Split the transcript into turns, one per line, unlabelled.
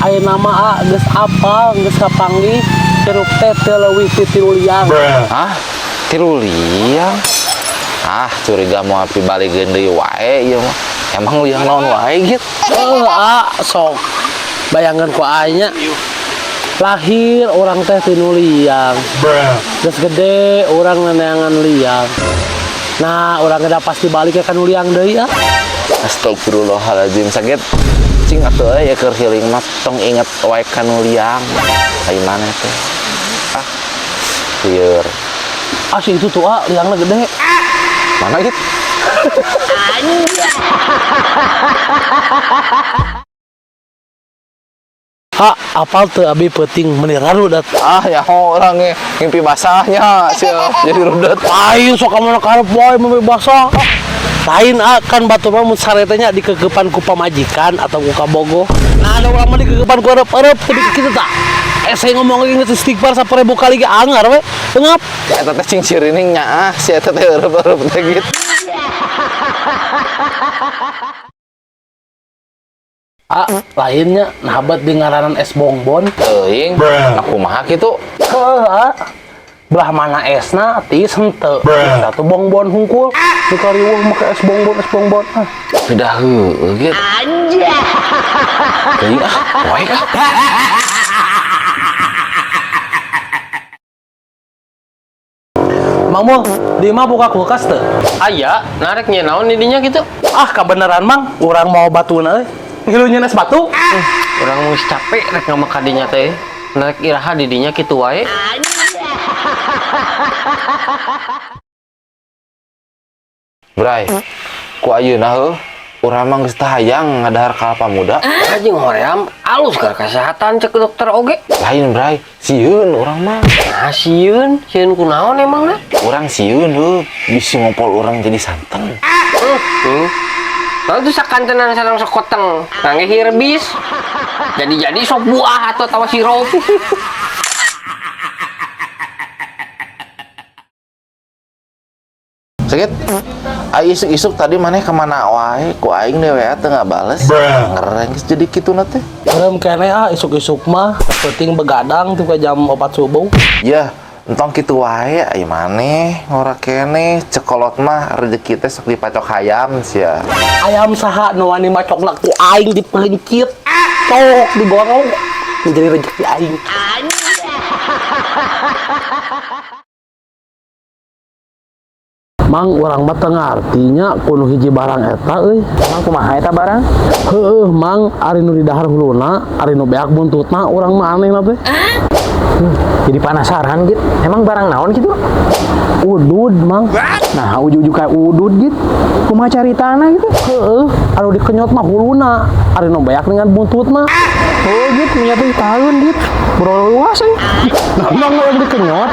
Ayeuna mah ah geus apal, geus kapanggih hirup teh teu leuwih ti tilu liang.
Hah? Tilu liang? Ah, curiga mau api balik deui wae ieu mah. Emang liang naon wae gitu?
Heuh, ah sok bayangkeun ku aing nya. Lahir orang teh tinu liang. Geus gede urang neneangan liang. Nah, urang udah pasti balik ke kanu liang deui ah.
Astagfirullahaladzim, sakit. Cing atuh euy ya keur healing mah tong inget wae kanu liang. Ai maneh teh. Ah. Lieur.
Ah, si itu tuh ah, liangna gede.
Mana gitu?
Ah, apal teu abi peuting meuni rarudat.
Ah, ya orang ge ngimpi basahnya sia jadi rudet.
Lain sok ka mana karep wae mimpi basah. Ah, lain ah kan batur mah mun sare teh nya dikekepan ku pamajikan atau ku kabogoh. Nah, ada urang mah dikekepan ku erep-erep teu kitu tah. Eh, saya ngomong lagi geus istighfar 1000 kali ge angar we. Ngap.
Eta teh cing cirining nya ah, si eta teh eureub-eureub teh gitu.
Ah, lainnya nahabat di ngaranan es bongbon.
Teuing, nah kumaha kitu?
Heuh, ah. Belah mana esna tiis henteu. Satu bongbon hungkul. Nu kariweuh make es bongbon, es bongbon. Ah.
Udah heueuh gitu. Anjay. Teuing ah, wae kah?
Mang Mul, di imah buka kulkas teu?
Aya, narek nya naon di dinya gitu.
Ah, kabeneran Mang, urang mau batuna euy. Ngilu nyeun es batu.
Urang geus capek rek ngomong ka dinya teh. Narek iraha di dinya kitu wae.
Bray, ku ayeuna heuh, urang mah geus teu hayang ngadahar kalapa muda.
Anjing hoream alus keur kesehatan cek dokter oge.
Lain Bray, sieun urang mah.
Nah, sieun, sieun kunaon emangna?
Urang sieun heuh, bisi ngompol urang jadi santen.
Lalu tuh sakantenan sareng sekoteng, ngangge hirbis. Jadi-jadi sop buah atau tawa sirup.
Sakit. Ai isuk-isuk tadi maneh kemana wae? Ku aing deui WA teu ngabales. Ngereng geus jadi kituna teh.
Merem keneh ah isuk-isuk mah penting begadang tuh ke jam 4 subuh.
Ya, entong kitu wae ai maneh ngora keneh cekolot mah rezeki teh sok dipacok hayam sia.
Ayam saha nu wani macokna ku aing dipencit. Cok digorong menjadi rezeki aing. Mang urang mah teu ngartinya kuno hiji barang eta euy.
Emang kumaha eta barang?
Heueuh Mang, ari nu didahar huluna, ari nu beak buntutna urang mah aneh teh.
Jadi penasaran gitu. Emang barang naon gitu?
Udud Mang.
Nah, ujug-ujug kayak udud gitu. Kumaha caritana gitu?
Heueuh, anu dikenyot mah huluna, ari nu beak dengan buntutna.
Oh gitu, menyatu tahun gitu. Bro luas eh.
Nah, Mang yang dikenyot,